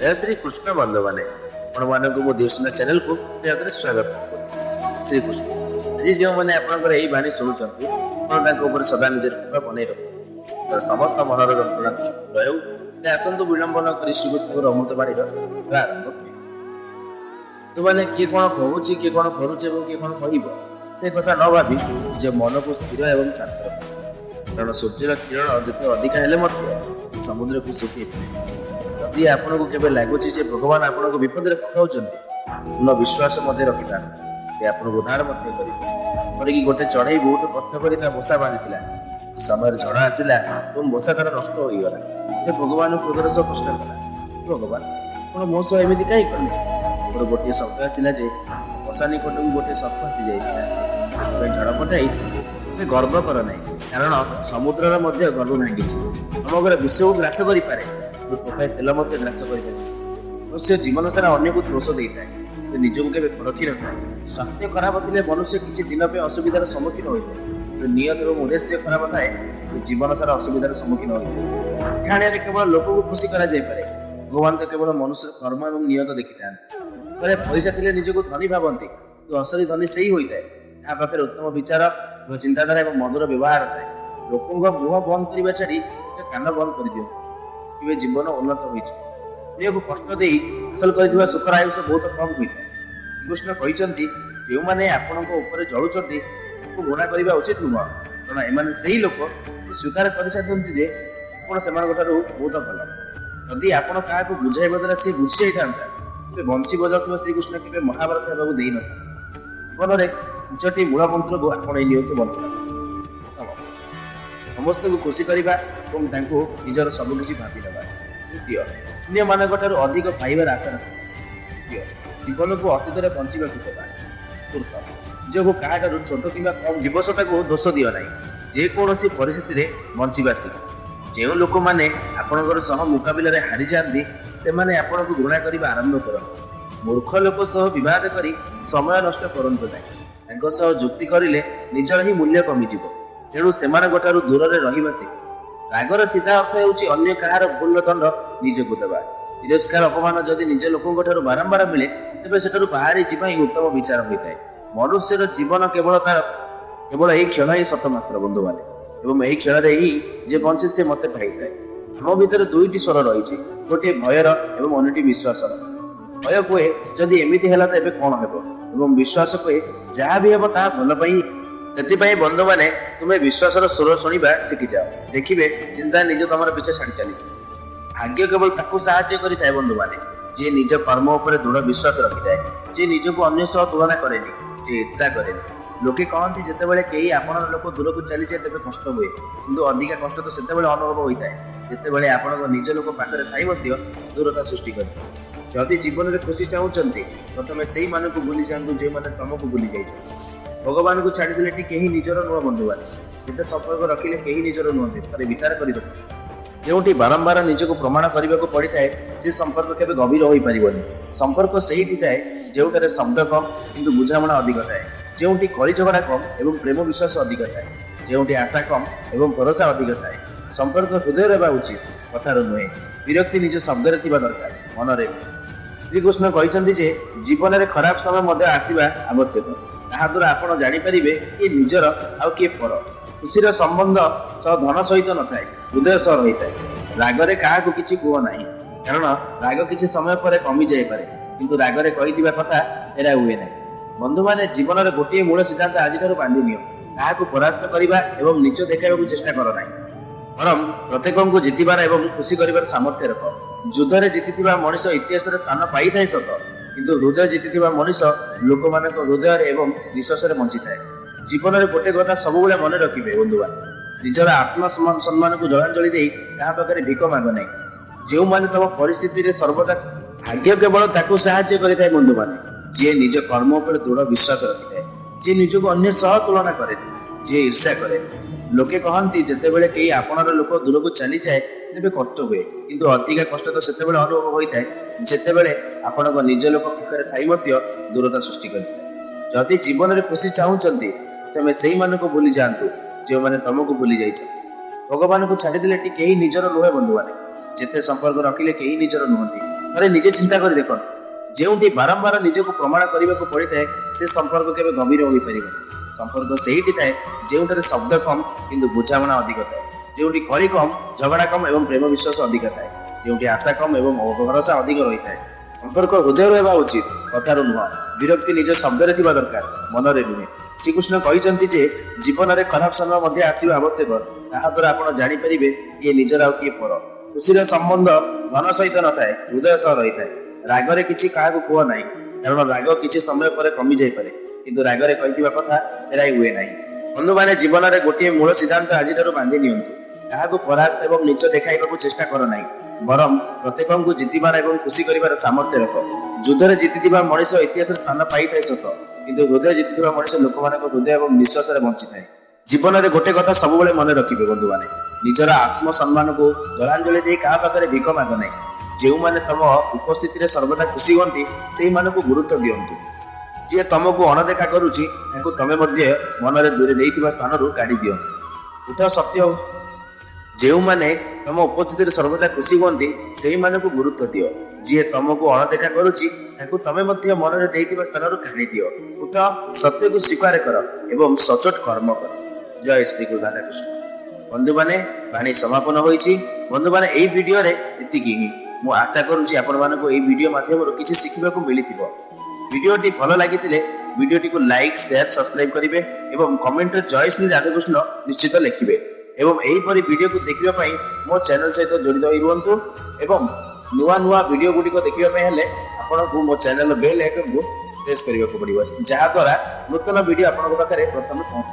ଜୟ ଶ୍ରୀ କୃଷ୍ଣ। ବନ୍ଧୁମାନେ, ଆପଣମାନଙ୍କୁ ମୋ ଦିବ୍ୟସୁନ୍ଦର ଚ୍ୟାନେଲକୁ ଆଉଥରେ ସ୍ୱାଗତ କରୁଛି। ଶ୍ରୀକୃଷ୍ଣ ଆଜି ଯେଉଁମାନେ ଆପଣଙ୍କର ଏହି ବାଣୀ ଶୁଣୁଛନ୍ତି, ଆପଣ ତାଙ୍କ ଉପରେ ସଦା ନିଜର କୃପା ବନେଇ ରଖନ୍ତୁ। ତାର ସମସ୍ତ ମନର ଯନ୍ତ୍ରଣା ଦୂର ହେଉ। ତେବେ ଆସନ୍ତୁ, ବିଳମ୍ବ ନ କରି ଶ୍ରୀକୃଷ୍ଣଙ୍କର ଅମୃତ ବାଣୀର ଆରମ୍ଭ କରିବା। ତୁମାନେ କିଏ କଣ କହୁଛି, କିଏ କଣ କରୁଛି ଏବଂ କିଏ କଣ କହିବ, ସେ କଥା ନ ଭାବି ନିଜ ମନକୁ ସ୍ଥିର ଏବଂ ଶାନ୍ତ ରଖ। କାରଣ ସୂର୍ଯ୍ୟର କିରଣ ଯେତେ ଅଧିକା ହେଲେ ମଧ୍ୟ ସମୁଦ୍ରକୁ ଶୁଖେଇ ପାରେ। ଯଦି ଆପଣଙ୍କୁ କେବେ ଲାଗୁଛି ଯେ ଭଗବାନ ଆପଣଙ୍କୁ ବିପଦରେ ପକାଉଛନ୍ତି, ପୂର୍ଣ୍ଣ ବିଶ୍ୱାସ ମଧ୍ୟ ରଖିଥାନ୍ତି, ସେ ଆପଣଙ୍କୁ ଉଦ୍ଧାର ମଧ୍ୟ କରିବେ। ଏପରିକି ଗୋଟେ ଚଢେଇ ବହୁତ କଷ୍ଟ କରି ତା ବସା ବାନ୍ଧିଥିଲା। ସମୟରେ ଝଡ଼ ଆସିଲା ଏବଂ ବସା ତାର ନଷ୍ଟ ହୋଇଗଲା। ସେ ଭଗବାନଙ୍କୁ କ୍ରୋଧର ସହ ପ୍ରଶ୍ନ କଲା, "ଭଗବାନ, ଆପଣ ମୋ ସହ ଏମିତି କାହିଁ କଲେ?" ମୋର ଗୋଟିଏ ଶବ୍ଦ ଆସିଲା ଯେ ବସା ନିକଟକୁ ଗୋଟିଏ ସର୍ପ ଆସି ଯାଇଥିଲା, ସେଥିପାଇଁ ଝଡ଼ ପଠାଇ। ତୁମେ ଗର୍ବ କର ନାହିଁ, କାରଣ ସମୁଦ୍ରର ମଧ୍ୟ ଗର୍ବ ଭାଙ୍ଗିଛି। ସମଗ୍ର ବିଶ୍ୱକୁ ଗ୍ରାସ କରିପାରେ, କିନ୍ତୁ ଟୋପାଏ ତେଲ ମଧ୍ୟ ଗ୍ରାସ କରିପାରେ। ମନୁଷ୍ୟ ଜୀବନ ସାରା ଅନ୍ୟକୁ ଦୋଷ ଦେଇଥାଏ, କିନ୍ତୁ ନିଜକୁ କେବେ ପରଖି ନଥାଏ। ସ୍ୱାସ୍ଥ୍ୟ ଖରାପ ଥିଲେ ମନୁଷ୍ୟ କିଛି ଦିନ ପାଇଁ ଅସୁବିଧାର ସମ୍ମୁଖୀନ ହୋଇଥାଏ, କିନ୍ତୁ ନିୟତ ଏବଂ ଉଦ୍ଦେଶ୍ୟ ଖରାପ ଥାଏ ତ ଜୀବନ ସାରା ଅସୁବିଧାର ସମ୍ମୁଖୀନ ହୋଇଥାଏ। କାହାଣୀରେ କେବଳ ଲୋକକୁ ଖୁସି କରାଯାଇପାରେ, ଭଗବାନ ତ କେବଳ ମନୁଷ୍ୟର କର୍ମ ଏବଂ ନିୟତ ଦେଖିଥାନ୍ତି। ଘରେ ପଇସା ଥିଲେ ନିଜକୁ ଧନୀ ଭାବନ୍ତି, କିନ୍ତୁ ଅସଲି ଧନୀ ସେଇ ହୋଇଥାଏ ଯାହା ପାଖରେ ଉତ୍ତମ ବିଚାର ଏବଂ ଚିନ୍ତାଧାରା ଏବଂ ମଧୁର ବ୍ୟବହାର ଥାଏ। ଲୋକଙ୍କ ମୁହଁ ବନ୍ଦ କରିବା ଛାଡି ନିଜ କାନ ବନ୍ଦ କରିଦିଅନ୍ତୁ, କେବେ ଜୀବନ ଉନ୍ନତ ହୋଇଯିବ। ଅନ୍ୟକୁ କଷ୍ଟ ଦେଇ ହାସଲ କରିଥିବା ସୁଖର ଆୟୁଷ ବହୁତ କମ ହୋଇଥାଏ। ଶ୍ରୀକୃଷ୍ଣ କହିଛନ୍ତି, ଯେଉଁମାନେ ଆପଣଙ୍କ ଉପରେ ଜଳୁଛନ୍ତି, ତାଙ୍କୁ ଘୃଣା କରିବା ଉଚିତ ନୁହଁ, କାରଣ ଏମାନେ ସେଇ ଲୋକ ଯିଏ ସ୍ୱୀକାର କରିସାରିଛନ୍ତି ଯେ ଆପଣ ସେମାନଙ୍କ ଠାରୁ ବହୁତ ଭଲ। ଯଦି ଆପଣ କାହାକୁ ବୁଝାଇବା ଦ୍ୱାରା ସିଏ ବୁଝି ଯାଇଥାନ୍ତା, ତେବେ ବଂଶୀ ବଜାଉଥିବା ଶ୍ରୀକୃଷ୍ଣ କେବେ ମହାଭାରତ ହେବାକୁ ଦେଇନଥାନ୍ତେ। ଜୀବନରେ ପାଞ୍ଚଟି ମୂଳ ମନ୍ତ୍ରକୁ ଆପଣେଇ ନିଅନ୍ତୁ ବନ୍ଧୁଗଣ। ପ୍ରଥମ, ସମସ୍ତଙ୍କୁ ଖୁସି କରିବା ଏବଂ ତାଙ୍କୁ ନିଜର ସବୁକିଛି ଭାବି ନେବା। ଦ୍ୱିତୀୟ, ଅନ୍ୟମାନଙ୍କ ଠାରୁ ଅଧିକ ପାଇବାର ଆଶା ରଖିବା। ତୃତୀୟ, ଜୀବନକୁ ଅତୀତରେ ବଞ୍ଚିବାକୁ ଦେବା। ଚତୁର୍ଥ, ନିଜକୁ କାହାଠାରୁ ଛୋଟ କିମ୍ବା କମ୍ ବିବଶତାକୁ ଦୋଷ ଦିଅ ନାହିଁ। ଯେକୌଣସି ପରିସ୍ଥିତିରେ ବଞ୍ଚିବା ଶିଖ। ଯେଉଁ ଲୋକମାନେ ଆପଣଙ୍କର ସହ ମୁକାବିଲାରେ ହାରିଯାଆନ୍ତି, ସେମାନେ ଆପଣଙ୍କୁ ଘୃଣା କରିବା ଆରମ୍ଭ କରନ୍ତି। ମୂର୍ଖ ଲୋକ ସହ ବିବାଦ କରି ସମୟ ନଷ୍ଟ କରନ୍ତୁ ନାହିଁ। ତାଙ୍କ ସହ ଯୁକ୍ତି କରିଲେ ନିଜର ହିଁ ମୂଲ୍ୟ କମିଯିବ। ତେଣୁ ସେମାନଙ୍କ ଠାରୁ ଦୂରରେ ରହିବା ଶିଖ। ରାଗର ସିଧା ଅର୍ଥ ହେଉଛି ଅନ୍ୟ କାହାର ଭୁଲର ଦଣ୍ଡ ନିଜକୁ ଦେବା। ତିରସ୍କାର, ଅପମାନ ଯଦି ନିଜ ଲୋକଙ୍କ ଠାରୁ ବାରମ୍ବାର ମିଳେ, ତେବେ ସେଠାରୁ ବାହାରି ଯିବା ହିଁ ଉତ୍ତମ ବିଚାର ହୋଇଥାଏ। ମନୁଷ୍ୟର ଜୀବନ କେବଳ ତାର କେବଳ ଏହି କ୍ଷଣ ହିଁ ସତ ମାତ୍ର ବନ୍ଧୁମାନେ, ଏବଂ ଏହି କ୍ଷଣରେ ହିଁ ଯେ ବଞ୍ଚେ ସେ ମତେ ପାଇଥାଏ। ଆମ ଭିତରେ ଦୁଇଟି ସ୍ୱର ରହିଛି, ଗୋଟିଏ ଭୟର ଏବଂ ଅନ୍ୟଟି ବିଶ୍ୱାସର। ଭୟ କୁହେ, ଯଦି ଏମିତି ହେଲା ତ ଏବେ କଣ ହେବ? ଏବଂ ବିଶ୍ୱାସ କୁହେ, ଯାହା ବି ହେବ ତାହା ଭଲ ପାଇଁ। ସେଥିପାଇଁ ବନ୍ଧୁମାନେ, ତୁମେ ବିଶ୍ୱାସର ସ୍ୱର ଶୁଣିବା ଶିଖିଯାଅ। ଦେଖିବେ, ଚିନ୍ତା ନିଜ ତମର ପିଛା ଛାଡ଼ି ଚାଲିଯିବ। ଭାଗ୍ୟ କେବଳ ତାକୁ ସାହାଯ୍ୟ କରିଥାଏ ବନ୍ଧୁମାନେ, ଯିଏ ନିଜ କର୍ମ ଉପରେ ଦୃଢ ବିଶ୍ୱାସ ରଖିଥାଏ, ଯିଏ ନିଜକୁ ଅନ୍ୟ ସହ ତୁଳନା କରେନି, ଯିଏ ଈର୍ଷା କରେନି। ଲୋକେ କହନ୍ତି, ଯେତେବେଳେ କେହି ଆପଣର ଲୋକ ଦୂରକୁ ଚାଲିଯାଏ ତେବେ କଷ୍ଟ ହୁଏ, କିନ୍ତୁ ଅଧିକା କଷ୍ଟ ତ ସେତେବେଳେ ଅନୁଭବ ହୋଇଥାଏ, ଯେତେବେଳେ ଆପଣଙ୍କ ନିଜ ଲୋକ ପାଖରେ ଥାଇ ମଧ୍ୟ ଦୂରତା ସୃଷ୍ଟି କରିଥାଏ। ଯଦି ଜୀବନରେ ଖୁସି ଚାହୁଁଛନ୍ତି, ପ୍ରଥମେ ସେଇମାନଙ୍କୁ ଭୁଲି ଯାଆନ୍ତୁ ଯେଉଁମାନେ ତମକୁ ଭୁଲି ଯାଇଛନ୍ତି। ଭଗବାନଙ୍କୁ ଛାଡ଼ିଦେଲେ ଏଠି କେହି ନିଜର ନୁହଁ ବନ୍ଧୁମାନେ। ଯେତେ ସମ୍ପର୍କ ରଖିଲେ କେହି ନିଜର ନୁହନ୍ତି, ଥରେ ବିଚାର କରି ଦେଖ। ଯେଉଁଠି ବାରମ୍ବାର ନିଜକୁ ପ୍ରମାଣ କରିବାକୁ ପଡ଼ିଥାଏ, ସେ ସମ୍ପର୍କ କେବେ ଗଭୀର ହୋଇପାରିବନି। ସମ୍ପର୍କ ସେଇଠି ଥାଏ ଯେଉଁଠାରେ ଶବ୍ଦ କମ୍ କିନ୍ତୁ ବୁଝାମଣା ଅଧିକ ଥାଏ, ଯେଉଁଠି କଳି ଝଗଡ଼ା କମ୍ ଏବଂ ପ୍ରେମ ବିଶ୍ୱାସ ଅଧିକ ଥାଏ, ଯେଉଁଠି ଆଶା କମ୍ ଏବଂ ଭରସା ଅଧିକ ଥାଏ। ସମ୍ପର୍କ ହୃଦୟରେ ହେବା ଉଚିତ, କଥାରୁ ନୁହେଁ। ବିରକ୍ତି ନିଜ ଶବ୍ଦରେ ଥିବା ଦରକାର, ମନରେ ନୁହେଁ। ଶ୍ରୀକୃଷ୍ଣ କହିଛନ୍ତି ଯେ ଜୀବନରେ ଖରାପ ସମୟ ମଧ୍ୟ ଆସିବା ଆବଶ୍ୟକ। ତାହା ଦ୍ୱାରା ଆପଣ ଜାଣିପାରିବେ କିଏ ନିଜର ଆଉ କିଏ ପର। ଖୁସିର ସମ୍ବନ୍ଧ ସହ ଧନ ସହିତ ନଥାଏ, ହୃଦୟ ସହ ରହିଥାଏ। ରାଗରେ କାହାକୁ କିଛି କୁହ ନାହିଁ, କାରଣ ରାଗ କିଛି ସମୟ ପରେ କମି ଯାଇପାରେ, କିନ୍ତୁ ରାଗରେ କହିଥିବା କଥା ଫେରା ହୁଏ ନାହିଁ। ବନ୍ଧୁମାନେ, ଜୀବନର ଗୋଟିଏ ମୂଳ ସିଦ୍ଧାନ୍ତ ଆଜିଠାରୁ ବାନ୍ଧି ନିଅ। କାହାକୁ ପରାସ୍ତ କରିବା ଏବଂ ନିଚ ଦେଖାଇବାକୁ ଚେଷ୍ଟା କର ନାହିଁ, ବରଂ ପ୍ରତ୍ୟେକଙ୍କୁ ଜିତିବାର ଏବଂ ଖୁସି କରିବାର ସାମର୍ଥ୍ୟ ରଖ। ଯୁଦ୍ଧରେ ଜିତିଥିବା ମଣିଷ ଇତିହାସରେ ସ୍ଥାନ ପାଇଥାଏ ସତ, କିନ୍ତୁ ହୃଦୟ ଜିତିଥିବା ମଣିଷ ଲୋକମାନଙ୍କ ହୃଦୟରେ ଏବଂ ବିଶ୍ୱାସରେ ବଞ୍ଚିଥାଏ। ଜୀବନରେ ଗୋଟେ କଥା ସବୁବେଳେ ମନେ ରଖିବେ ବନ୍ଧୁମାନେ, ନିଜର ଆତ୍ମ ସମ୍ମାନକୁ ଜଳାଞ୍ଜଳି ଦେଇ କାହା ପାଖରେ ଭିକ ମାଗ ନାହିଁ। ଯେଉଁମାନେ ତମ ପରିସ୍ଥିତିରେ ସର୍ବଦା। ଭାଗ୍ୟ କେବଳ ତାକୁ ସାହାଯ୍ୟ କରିଥାଏ ବନ୍ଧୁମାନେ, ଯିଏ ନିଜ କର୍ମ ଉପରେ ଦୃଢ ବିଶ୍ୱାସ ରଖିଥାଏ, ଯିଏ ନିଜକୁ ଅନ୍ୟ ସହ ତୁଳନା କରେନି, ଯିଏ ଈର୍ଷା କରେନି। ଲୋକେ କହନ୍ତି, ଯେତେବେଳେ କେହି ଆପଣର ଲୋକ ଦୂରକୁ ଚାଲିଯାଏ ତେବେ କଷ୍ଟ ହୁଏ, କିନ୍ତୁ ଅଧିକା କଷ୍ଟ ତ ସେତେବେଳେ ଅନୁଭବ ହୋଇଥାଏ, ଯେତେବେଳେ ଆପଣଙ୍କ ନିଜ ଲୋକ ପାଖରେ ଥାଇ ମଧ୍ୟ ଦୂରତା ସୃଷ୍ଟି କରିଥାଏ। ଯଦି ଜୀବନରେ ଖୁସି ଚାହୁଁଛନ୍ତି, ତେବେ ସେଇମାନଙ୍କୁ ଭୁଲି ଯାଆନ୍ତୁ ଯେଉଁମାନେ ତମକୁ ଭୁଲି ଯାଇଛନ୍ତି। ଭଗବାନଙ୍କୁ ଛାଡ଼ିଦେଲେ ଏଠି କେହି ନିଜର ନୁହେଁ ବନ୍ଧୁମାନେ। ଯେତେ ସମ୍ପର୍କ ରଖିଲେ କେହି ନିଜର ନୁହନ୍ତି। ଥରେ ନିଜେ ଚିନ୍ତା କରି ଦେଖନ୍ତୁ, ଯେଉଁଠି ବାରମ୍ବାର ନିଜକୁ ପ୍ରମାଣ କରିବାକୁ ପଡ଼ିଥାଏ, ସେ ସମ୍ପର୍କ କେବେ ଗଭୀର ହୋଇପାରିବ। ସମ୍ପର୍କ ସେଇଠି ଥାଏ ଯେଉଁଠାରେ ଶବ୍ଦ କମ୍ କିନ୍ତୁ ବୁଝାମଣା ଅଧିକ ଥାଏ, ଯେଉଁଠି କଳି କମ୍, ଝଗଡ଼ା କମ୍ ଏବଂ ପ୍ରେମ ବିଶ୍ୱାସ ଅଧିକ ଥାଏ, ଯେଉଁଠି ଆଶା କମ୍ ଏବଂ ଭରସା ଅଧିକ ରହିଥାଏ। ସମ୍ପର୍କ ହୃଦୟରୁ ହେବା ଉଚିତ, କଥାରୁ ନୁହଁ। ବିରକ୍ତି ନିଜ ଶବ୍ଦରେ ଥିବା ଦରକାର, ମନରେ ନୁହେଁ। ଶ୍ରୀକୃଷ୍ଣ କହିଛନ୍ତି ଯେ ଜୀବନରେ ଖରାପ ସମୟ ମଧ୍ୟ ଆସିବା ଆବଶ୍ୟକ। ତାହା ଦ୍ୱାରା ଆପଣ ଜାଣିପାରିବେ କିଏ ନିଜର ଆଉ କିଏ ପର। ଖୁସିର ସମ୍ବନ୍ଧ ଧନ ସହିତ ନଥାଏ, ହୃଦୟ ସହ ରହିଥାଏ। ରାଗରେ କିଛି କାହାକୁ କୁହ ନାହିଁ, କାରଣ ରାଗ କିଛି ସମୟ ପରେ କମି ଯାଇପାରେ, କିନ୍ତୁ ରାଗରେ କହିଥିବା କଥା ଫେରାଇ ହୁଏ ନାହିଁ। ବନ୍ଧୁମାନେ, ଜୀବନରେ ଗୋଟିଏ ମୂଳ ସିଦ୍ଧାନ୍ତ ଆଜିଠାରୁ ବାନ୍ଧି ନିଅନ୍ତୁ। କାହାକୁ ପରାସ୍ତ ଏବଂ ନିଚ ଦେଖାଇବାକୁ ଚେଷ୍ଟା କର ନାହିଁ, ବରଂ ପ୍ରତ୍ୟେକଙ୍କୁ ଜିତିବାର ଏବଂ ଖୁସି କରିବାର ସାମର୍ଥ୍ୟ ରଖ। ଯୁଦ୍ଧରେ ଜିତିଥିବା ମଣିଷ ଇତିହାସରେ ସ୍ଥାନ ପାଇଥାଏ ସତ, କିନ୍ତୁ ହୃଦୟ ଜିତିଥିବା ମଣିଷ ଲୋକମାନଙ୍କ ହୃଦୟ ଏବଂ ବିଶ୍ୱାସରେ ବଞ୍ଚିଥାଏ। ଜୀବନରେ ଗୋଟେ କଥା ସବୁବେଳେ ମନେ ରଖିବେ ବନ୍ଧୁମାନେ, ନିଜର ଆତ୍ମସମ୍ମାନକୁ ଜଳାଞ୍ଜଳି ଦେଇ କାହା ପାଖରେ ଭିକ ମାଗ ନାହିଁ। ଯେଉଁମାନେ ତମ ଉପସ୍ଥିତିରେ ସର୍ବଦା ଖୁସି ହୁଅନ୍ତି, ସେଇମାନଙ୍କୁ ଗୁରୁତ୍ୱ ଦିଅନ୍ତୁ। ଯିଏ ତମକୁ ଅଣଦେଖା କରୁଛି, ତାକୁ ତମେ ମଧ୍ୟ ମନରେ ଦୂରେ ଦେଇଥିବା ସ୍ଥାନରୁ କାଢି ଦିଅନ୍ତୁ। ଉଠ ସତ୍ୟ। ଯେଉଁମାନେ ତମ ଉପସ୍ଥିତିରେ ସର୍ବଦା ଖୁସି ହୁଅନ୍ତି, ସେଇମାନଙ୍କୁ ଗୁରୁତ୍ୱ ଦିଅ। ଯିଏ ତମକୁ ଅଣଦେଖା କରୁଛି, ତାକୁ ତମେ ମଧ୍ୟ ମନରେ ଦେଇଥିବା ସ୍ଥାନରୁ କାଢି ଦିଅ। ଉଠ, ସତ୍ୟକୁ ସ୍ୱୀକାର କର ଏବଂ ସଚୋଟ କର୍ମ କର। ଜୟ ଶ୍ରୀ ଗୁରୁ ରାଧାକୃଷ୍ଣ। ବନ୍ଧୁମାନେ, ବାଣୀ ସମାପନ ହୋଇଛି। ବନ୍ଧୁମାନେ, ଏଇ ଭିଡିଓରେ ଏତିକି ହିଁ। ମୁଁ ଆଶା କରୁଛି ଆପଣମାନଙ୍କୁ ଏଇ ଭିଡିଓ ମାଧ୍ୟମରୁ କିଛି ଶିଖିବାକୁ ମିଳିଥିବ। ଭିଡିଓଟି ଭଲ ଲାଗିଥିଲେ ଭିଡିଓଟିକୁ ଲାଇକ୍, ସେୟାର, ସବସ୍କ୍ରାଇବ କରିବେ ଏବଂ କମେଣ୍ଟରେ ଜୟ ଶ୍ରୀ ରାଧାକୃଷ୍ଣ ନିଶ୍ଚିତ ଲେଖିବେ ଏବଂ ଏହିପରି ଭିଡିଓକୁ ଦେଖିବା ପାଇଁ ମୋ ଚ୍ୟାନେଲ ସହିତ ଜଡ଼ିତ ହୋଇ ରୁହନ୍ତୁ। ଏବଂ ନୂଆ ନୂଆ ଭିଡିଓ ଗୁଡ଼ିକ ଦେଖିବା ପାଇଁ ହେଲେ ଆପଣଙ୍କୁ ମୋ ଚ୍ୟାନେଲର ବେଲ୍ ଆଇକନକୁ ପ୍ରେସ୍ କରିବାକୁ ପଡ଼ିବ, ଯାହାଦ୍ୱାରା ନୂତନ ଭିଡିଓ ଆପଣଙ୍କ ପାଖରେ ପ୍ରଥମେ ପହଞ୍ଚିବ।